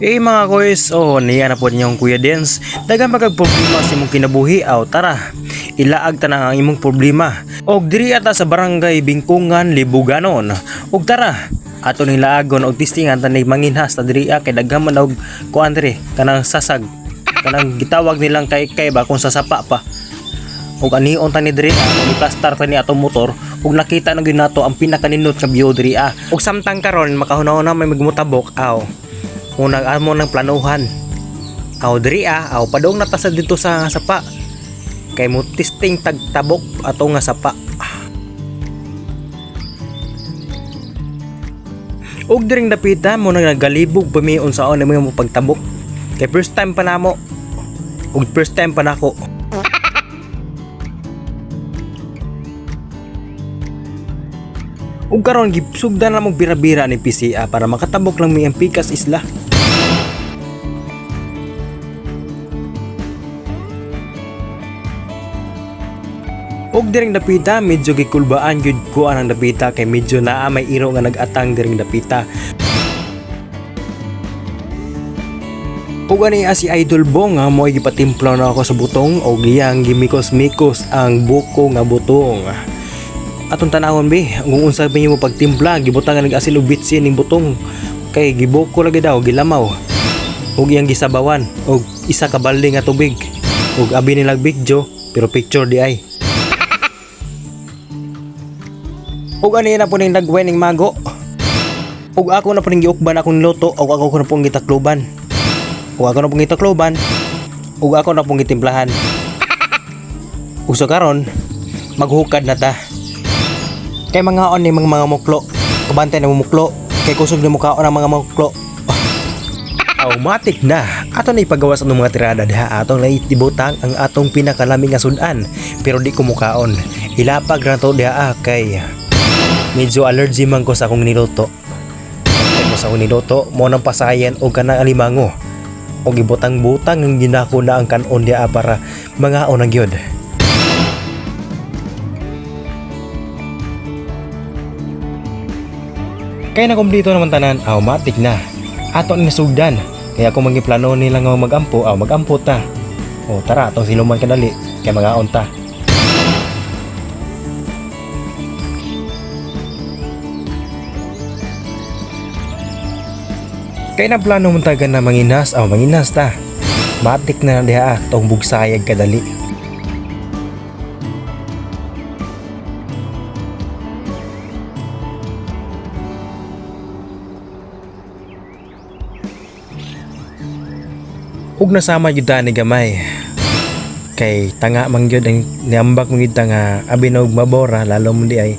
Eh mga koys, oh niya na po ninyong Kuya Dens. Daghang pagkag problema sa imong kinabuhi, aw tara. Ilaag ta ang imong problema. Og diri ata sa barangay Bingkungan, Libuganon. Og tara, ato ning laagon og testingan ta ni manginhas ta diri kay daghan man og kuan diri kanang sasag. Kanang gitawag nilang kay kay ba kung sasapa pa. Og anion ta ni diri ni plastar ta ni atong motor ug nakita na gyud nato ang pinakaninot nga view diri ah. Ug samtang karon makahuna-huna may magmutabok aw. Unang amo ng planuhan. Aw diri ah, aw padung na ta sa dito sa sapa. Kay mo testing tagtabok ato nga sapa. Ug diring dapita mo nang nagalibog pa mi unsaon nimo mo pagtabok. Kay first time pa namo. Ug first time pa nako. Ug karon gisugdan na mo bira-bira ni PCA para makatabok lang mi ang Pikas Isla. Ug diring dapita medyo gikulbaan gyud ko anang dapita kay medyo naa may iro nga nag-atang diring dapita. Ug ani si Idol Bong nga mo'y gipatimpla na ako sa butong og iyang gimikos-mikos ang buko nga butong. Atong tanawon be, kung unsa ba mo pagtimpla, gibutangan ng asin ug bitsin ning butong kay giboko lagi daw gilamaw. Ug iyang gisabawan og isa ka balde nga tubig. Ug abi nilag video pero picture di ay. Ug ani na po ning lagway ning mago. Ug ako na po ning giukban akong niluto ug ako na pong gitakluban. Ug ako na pong gitakluban ug ako na pong gitimplahan. Ug sa karon maghukad na ta. Kay mga on ni mga muklo. Kabantay na muklo. Kay kusog ni mukaon ang mga muklo. Automatic na. Ato na ipagawas ang mga tirada diha atong naitibutang ang atong pinakalami nga sudan pero di ko mukaon. Ilapag ra to diha kay medyo allergy man ko sa akong niluto. Kay mo sa akong niluto mo nang pasayan og kanang alimango. Og ibutang-butang ang ginako na ang kanon diha para mangaon ang gyud. Kaya na kumpleto naman tanan, automatic na. Ato ni nasugdan. Kaya kung magiplano nila nga magampo, aw magampo ta. O tara, atong siluman kadali, kay mangaon ta. Kay na plano mong taga na manginas, aw manginas ta. Matik na diha tong bugsayag kadali. Ug nasama gyud ta ni gamay. Kay tanga man gyud ang niambak man gyud ta nga abi na og mabora lalo mo di ay.